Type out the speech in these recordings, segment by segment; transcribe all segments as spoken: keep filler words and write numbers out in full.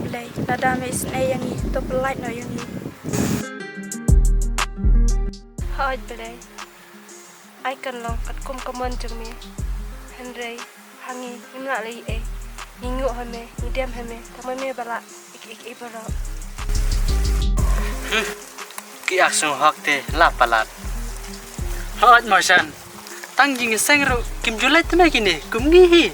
Blei, lada me isynei ïa ngi, to pyllait noh ïa ngi. Hooid Blei. Ai kan long katkum ka mon jong me. Hynrei ha ngi ngim lah leh ei. Ngi nguh ha me, ngi dem ha me, tang ma me ba lah ïa kiei kiei baroh. Hmm. Ki ak sngewhok te la palat. Hooid mo Shan. Tang jingïaseng ruh kim ju leit tang kine kum ngi hi.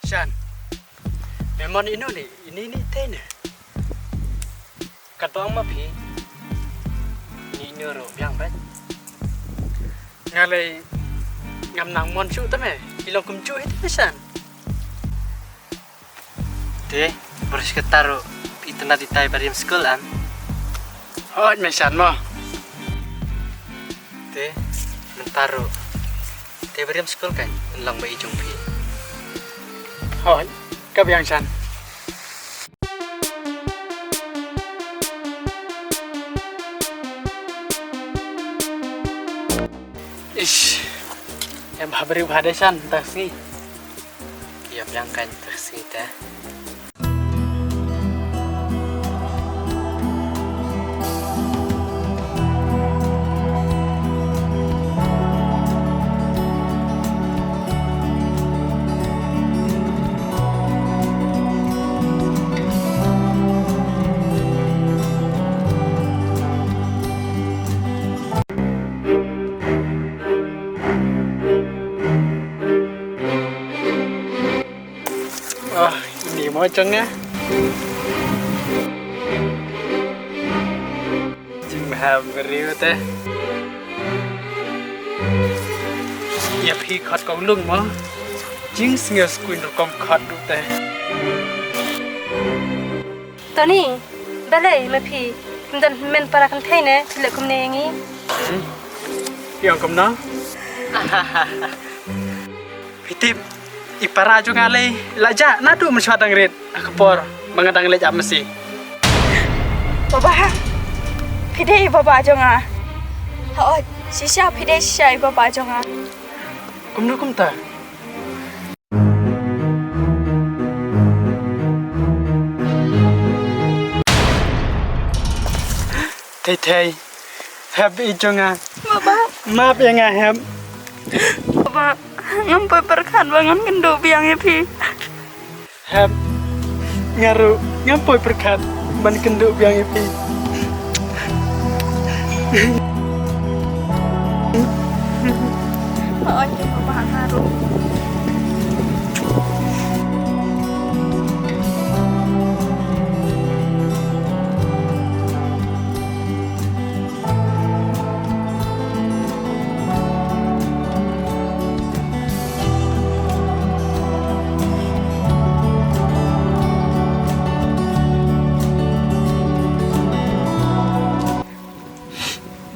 Shan. Me mon ino ne, ini ni te ne. Katba ong ma phi, ngi ïno ruh biang bad. Nga lei ngam nang mon shuh te me, i long kumjuh hi te me Shan. Te, baris kata ruh, i tynat itai ba rim skul am. Hooid me Shan mo. Te, mynta ruh. Te ba rim skul kan, yn long ba i jong phi. Hooid, ka biang Shan. Ish. Em ha briew ha de Shan, ta sngi. Ïa biang kan ta sngi te. Oh, ini mo jong nga. Jingbha briew te. Ïa phi khot kong lung mo. Jingsngew skuin rukom khot ruh te. Tony, balei ma phi? Kim don hynmen para kynthei ne, phi leh kumne ïa ngi. Hmm? Phi ong kumno? Phi tip, i para jong nga lei la jah naduh mynshuwa dang rit ha ka por ba nga dang leit ap masi. Baba, phi dei i baba jong nga. Hooid, shisha phi dei shisha i baba jong nga. Kumno kumta? Thei thei. Hep i jong nga. Baba. Map ïa nga Hep. Baba, ngam poi pyrkhat ba ngan kynduh biang ïa phi. Hep. Nga ruh ngam poi pyrkhat ban kynduh biang ïa phi. Hooid, baba nga ruh.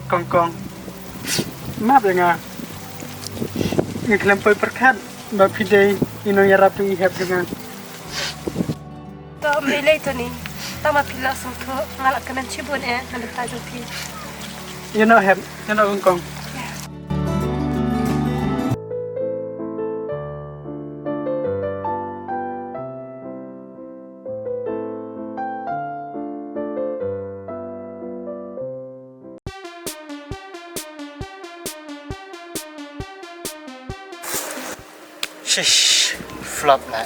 Kong kong. Map ïa nga. Nga khlem poi pyrkhat ba phi dei i nongïarap jong i Hep jong nga. To ym lei lei Tony. Tang ba phi la sngewthuh, nga la kmen shibun eh na bynta jong phi. Ïa no Hep, ïa no kong kong. Shish, flop na.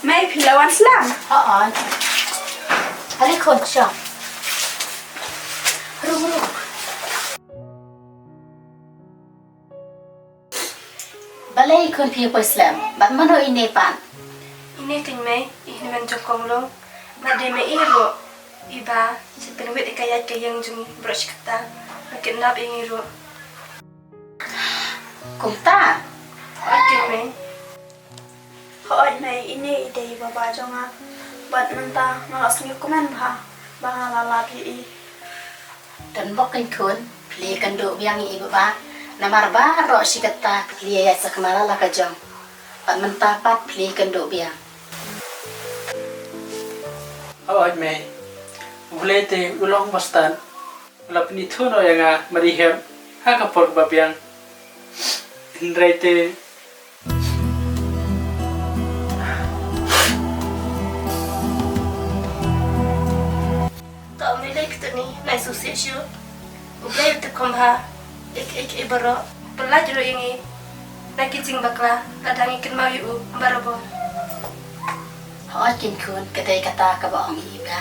Mei, phi la wan slam? Hooid. Ale khun, shong. Rung, rung. Balei khun phi poi slem? Bad mano ine pat? Ine keiñ mei, i hynmen jong kong Long. Bad dei mei i ruh iba shu pynwit ïa ka ïaid ka ïeng jong ngi baroh shi katta. Ba kidnap ïa ngi ruh. Kumta? Hooid keiñ mei. Hooid mei, ine i dei i baba jong nga. Bad mynta nga la sngewkmen bha ba nga la lap ïa i. Don bok keiñ khun, phi la ïakynduh biang ïa i baba. Namar baroh shi katta phi la ïaid sakma la la ka jong. Bad mynta pat phi la ïakynduh biang. Hooid mei. U Blei te u long ba stad. U la pynithuh noh ïa nga, mari hep ha ka por kaba biang. Hynrei te To mei lei, kito ni nai sngewsih shuh. U Blei u tip kham bha ïa kiei kiei baroh. Pyllait ruh ïa ngi na ki jingbakla lada ngi kynmaw ïa u barabor. Hooid keiñ khun, ka dei kata kaba ong i baba.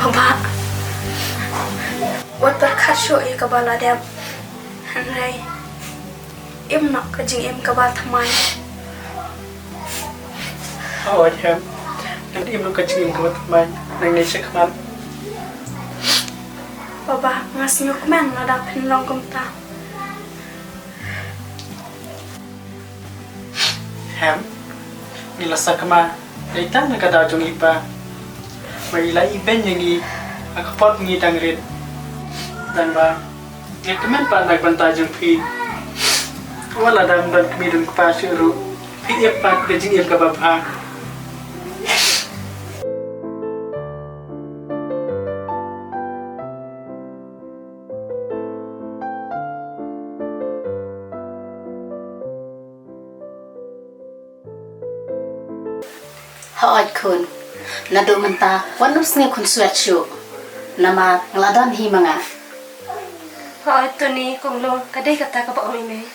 Baba, wat pyrkhat shuh ïa kaba la dep. Hynrei im noh ka jingim kaba thymmai. Hooid hem. Ngan im noh ka jingim kaba thymmai nangne shakhmat. Baba, nga sngewkmen lada phin long kumta. Hem, ngi la sakma ïa ita na ka daw jong i pa. Ba i la ibeiñ ïa ngi ha ka por ba ngi dang rit. Tang ba nga kmen pat na ka bynta jong phi. Wat la dang don kmie don kpa shuh ruh, phi ïap pat ka jingim kaba bha. Hooid khun, naduh mynta wat nym sngew khunswet shuh. Namar nga la don hi ma nga. Hooid Tony, kong Long, ka dei kata kaba ong i mei.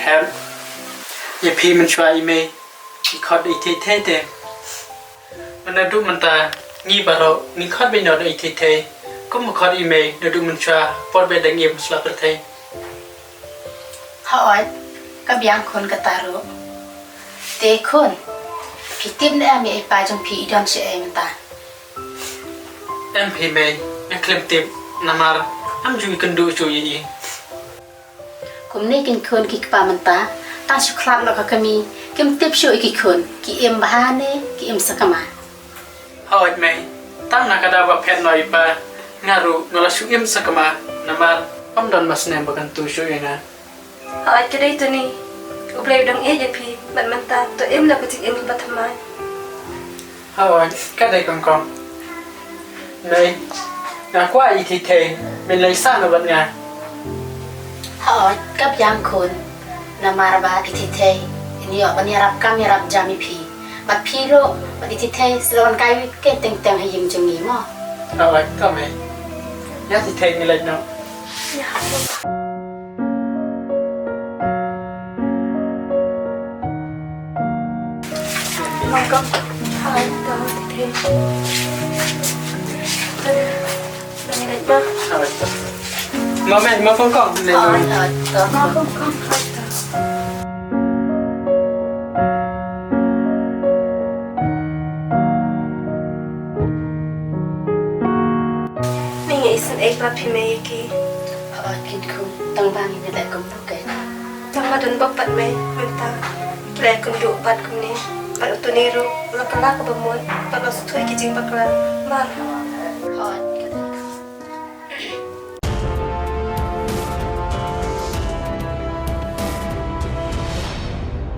Hem, ïa phi mynshuwa i mei i khot da i thei thei te. Naduh mynta ngi baroh ngi khot beit noh da i thei thei, kum ba khot i mei naduh mynshuwa por ba i dang im ha sla pyrthei. Hooid, ka biang khun kata ruh. Te khun, phi tip ne em ïa i pa jong phi i don shaei mynta? Em phi mei, nga khlem tip namar ngam ju ïakynduh shuh ïa i. Kumne keiñ khun ki kpa mynta, tang shu khlad noh ka kmie, kim tip shuh ïa ki khun, ki im bha ne ki im sakma. Hooid mei, tang na ka daw ba phet noh i pa, nga ruh nga la shu im sakma, namar ym don ba snem ba kyntu shuh ïa nga. Hooid ka dei Tony, U Blei u dang ïeit ïa phi, bad mynta to im noh ka jingim kaba thymmai. Hooid, ka dei kong kong. Mei, nga kwah i thei thei, men leit sah noh bad nga. Hooid, ka biang khun. Namar ba i thei thei in ïoh ban ïarap kam ïarap jam ïa phi. Bad phi ruh bad i thei thei sa wan kai wei teng teng ha ïing jong ngi mo. Hooid, to mei. Ïa thei thei ngi leit noh. Ïa. Mong kong, hai, to, te. Hai, to. Mo mei, mo kong kong, ne, mo. Hai, hai, to. Mo kong kong, hai, to. Mei nga isynei ba phi mei ïa ki. Hooid keiñ khun, tang ba ngi ngi leh kumno keiñ. Tang ba don bok pat mei mynta. Ki la ïakynduh pat kumne. Bad u Tony ruh u la kylla kaba mut bad u la sngewthuh ïa ki jingbakla. Mar.